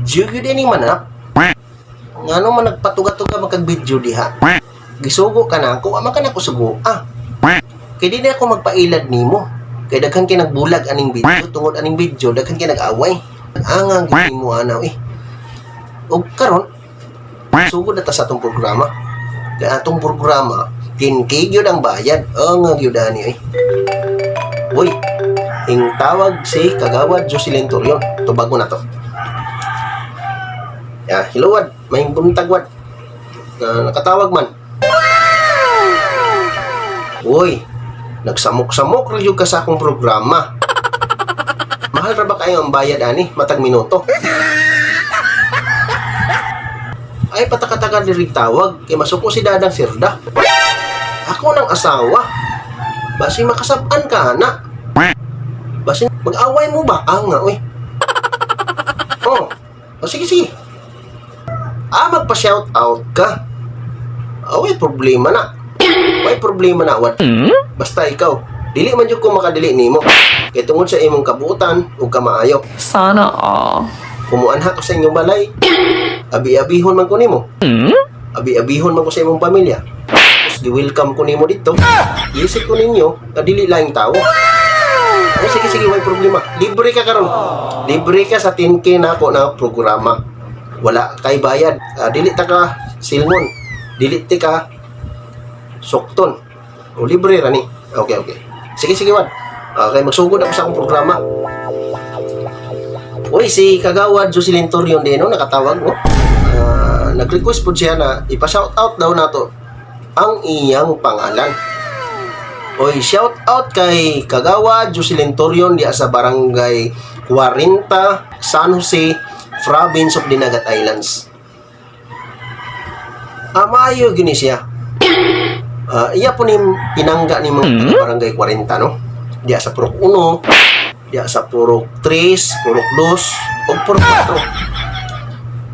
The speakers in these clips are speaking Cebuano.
Video gyud ini manap. Ngano man nagpatuga-tuga man kag video diha? Gisugo ka na ako, ama ka na ko sugo. Ah. Kay di na ako magpailad nimo. Kay daghan kay nagbulag aning video, tungod aning video daghan kay nag-away. Angang gyud nimo anaw eh. Ug karon sugod na ta sa atong programa. Kay atong programa 10K gyud ang bayad. Ang gyud ani eh. Uy, ing tawag si Kagawad Jocelyn Torion. Tubago na to. Ya, hello wad, may buntag wad. Na nakatawag man. Uy, nagsamok-samok ra gyud ka sa akong programa. Mahal ra ba kayo ang bayad ani matag minuto? Ay patakataka diri tawag kay masuko si Dadang Sirda. Ako ng asawa. Basi makasab-an ka ana. Basi mag-away mo ba? Ah nga, uy. Oh, oh sige, sige. Ah, magpa-shout out ka. Ah, way problema na. Way problema na, wad. Basta ikaw, dili man jud ko makadili nimo. Kay tungod sa imong kabuutan ug kamaayo. Sana all. Kumuanha ko sa inyong balay. Abi-abihon man ko nimo. Abi-abihon man ko sa imong pamilya. Tapos gi-welcome ko nimo dito. Isip ko ninyo, kadili laing tao. Oh, sige, sige, way problema. Libre ka karon. Libre ka sa 10K na ako na programa. Wala kay bayad. Ah, dili ta ka silmon. Dili ti ka sukton. O libre ra ni. Okay. Sige, sige, wad. Okay, magsugod ako sa akong programa. Uy, si Kagawad Jocelyn Torion din, no, nakatawag, no? Ah, nag-request po siya na ipa-shout out daw nato ang iyang pangalan. Oy, shout out kay Kagawad Jocelyn Torion diya sa Barangay 40, San Jose, Province of Dinagat Islands. Ah, maayo gini siya. Ah, iya po ni pinangga ni mga taga Barangay 40, no? Diya sa Purok 1, diya sa Purok 3, Purok 2, ug Purok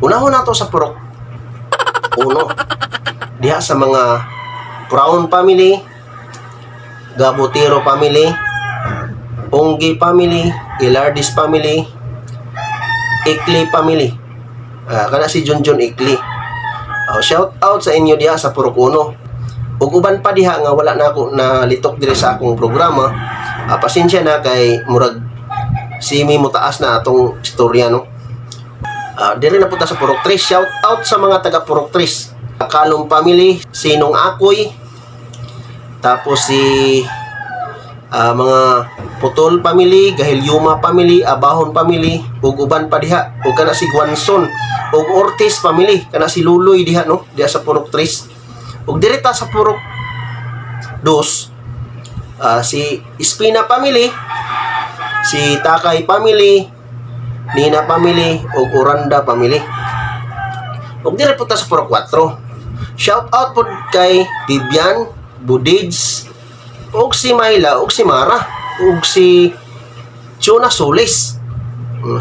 4. Unahon nato sa Purok 1. Diha sa mga Brown family, Gabutero family, Onggi family, Ilardis family, Ikli family. Ah, kana si Junjun Ikli. Oh, shout out sa inyo diha sa Purok 1. Ug uban pa diha nga wala na ako nalitok diri sa akong programa. Ah, pasensya na kay murag simi mo taas na atong istorya, no. Ah, diri na punta sa Purok 3. Shout out sa mga taga Purok 3. Kalong family, Sinong Akoy, tapos si mga Putol family, Gahilyuma family, Abahon family, ug uban pa diha, ug kana si Guanson, ug Ortiz family, kana si Luloy diha, no, diha sa Purok 3. Ug diri ta sa Purok 2, si Espina family, si Takay family, Nina family, ug Oranda family. Ug diri po ta sa Purok 4. Shout out po kay Vivian Budids, ug si Myla, ug si Mara, ug si Chuna Solis.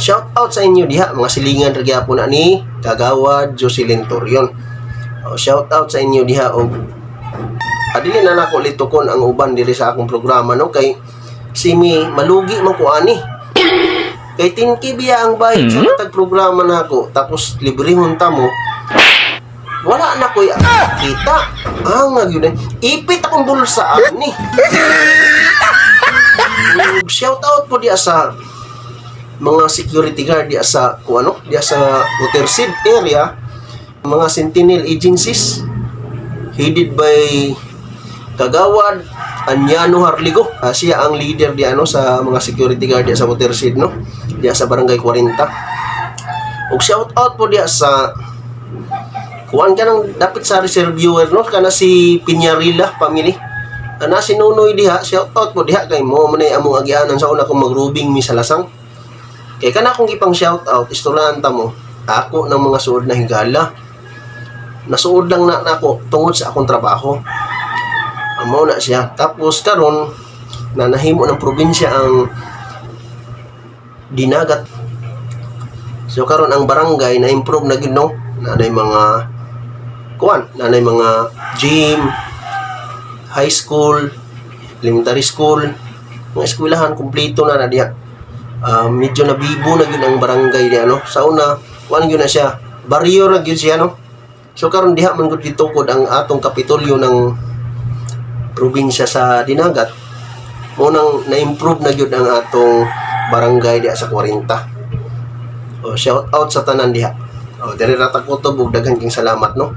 Shout out sa inyo diha, mga silingan ra gyapon na ni Kagawad Jocelyn Torion. Oh, shout out sa inyo diha og adili na nako litukon ang uban diri sa akong programa, no, kay simi malugi man ko ani. Kay 10K biya ang bayad sa matag programa nako, tapos librehon ta mo, wala na ko'y kita. Ah, nga yun eh. Ipit akong bulsa ani. Ug shout out po diya sa mga security guard diya sa kung ano, diya sa Watershed area, mga Sentinel agencies headed by Kagawad Anyano Harligo. Ah, siya ang leader di ano sa mga security guard diya sa Watershed, no. Diya sa Barangay 40. Ug shout out po diya sa kuan ka nang dapit sa reservoir, no, kana si Piñarilla family. Ana si Nunoy diha, shout out po diha kay mo man ay among agianan sa una kung magrubing mi sa lasang. Kay kana akong gipang shout out, istoryahan ta mo ako ng mga suod na higala. Nasuod lang na nako tungod sa akong trabaho. Amo na siya. Tapos karon na nahimo ng probinsya ang Dinagat. So karon ang barangay na improve na gid, no. Nanay mga kuan, nanay mga gym, high school, elementary school, mga eskwelahan kumpleto na na diha. Ah, medyo nabibo na gyud ang barangay diha, no. Sa una Kuan gyud na siya. Baryo ra gyud siya, no. So karon diha man gud gitukod ang atong kapitolyo ng probinsya sa Dinagat. Mao nang na-improve na gyud ang atong barangay diha sa 40. Oh, shout out sa tanan diha. Oh, diri ra ta kutob ug daghan king salamat, no.